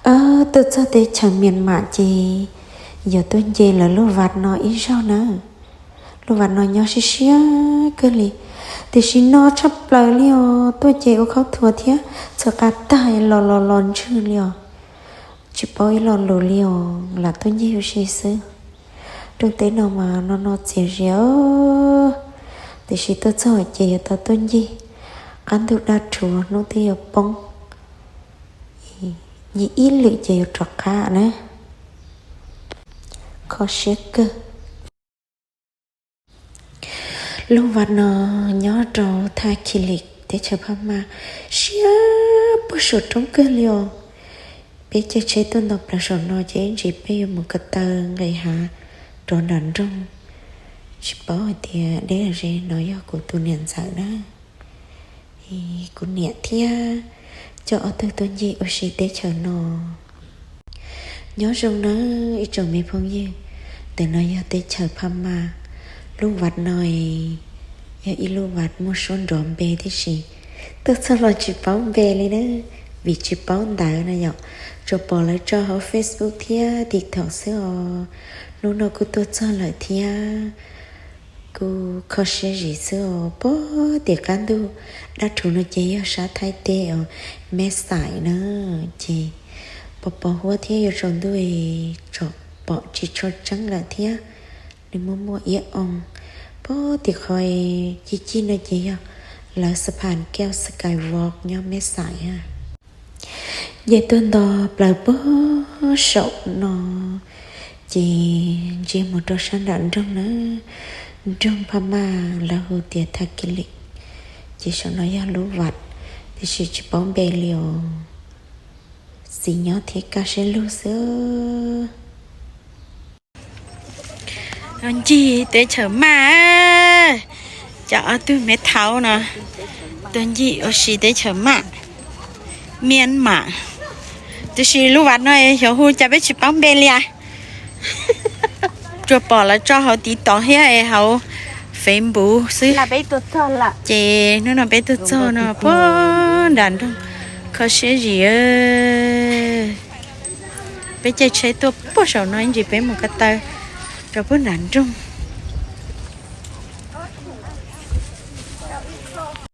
Tuaj txog teb chaws Mias Mas ces yuav tuaj nce lawv lub vaj no ib zaug nawb. Lub vaj no nyob siab siab kawg li, tiam sis no tshaj plaws li os, tuaj ces ua khaub thuas thiab txhawv qab tag los los los ntswg li os. Tsis paub ib lo lus li os, lam tuaj ncig ua si xwb. Rooj teb no mas no no txias zias, tiam sis tuaj txog ces yuav tau tuaj ncig. Qab ntuj daj rhuv hnub twb yuav poob, ncig ib lwm ces yuav rov qab na. Kho siab kawg. Lub vaj no nyob rau Tha Khiv Lim teb chaws Phab Maj, siab puag saum roob kawg li os. Peb caij tsheb tuaj nto plaws saum no ces ib ntsis peb yuav mus ko taw nqis hav rau nram nroog. Tsis paub hais tias deb los ze, no yog kuv tus niam ntxawm na. Kuv niam thiab coj ob tug tuaj ncig ua si teb chaws no. Nyob zoo nawb ib tsoom me phooj ywg, ntawm no yog teb chaws Phab Maj. Lub vaj no yog ib lub vaj muaj suab nrov npe tib si. Tuaj txog los tsis paub npe li na, vim tsis paub ntawv na yom. Tsuas pom lawv tso hauv Facebook thiab TikTok xwb os. Hnub no kuj tuaj txog lawm thiab. Kuj kho siab zim xwb os, puag tim qab ntuj dab rhuv no ces yog sab Thaib teb os, Meb Xais na. Ces pos pos huab thiab yuav tsaus ntuj, tsom pom tsis tshua tseeb lawm thiab. Nws muaj muaj iab oo. Puag tim qhov cig cig no ces yog lawv xab phas Keo Skywalk nyob Meb Xais. Ces tuaj nto plaws puag saum no ces ntsia mus rau sab nram nroog na, nroog Phab Maj lawv hu tias Tha Khiv Lim. Ces saum no yog lub vaj, tiam sis tsis paub npe li os. Txiv nyob thiab kaj siab lug xwb. Ncig teb chaws Maj, cov ob tug me thaub no tuaj ncig ua si teb chaws Maj, Mias Mas. Tiam sis lub vaj no xyov hu cas peb tsis paub npe li as. Tsuas pom lawv tso hauv TikTok thiab hauv Facebook xwb. Ces hnub no peb tuaj txog no puag nram nroog, kho siab zim. Peb caij tsheb tuaj puag saum no ib ntsis peb mus ko taw rau puag nram nroog.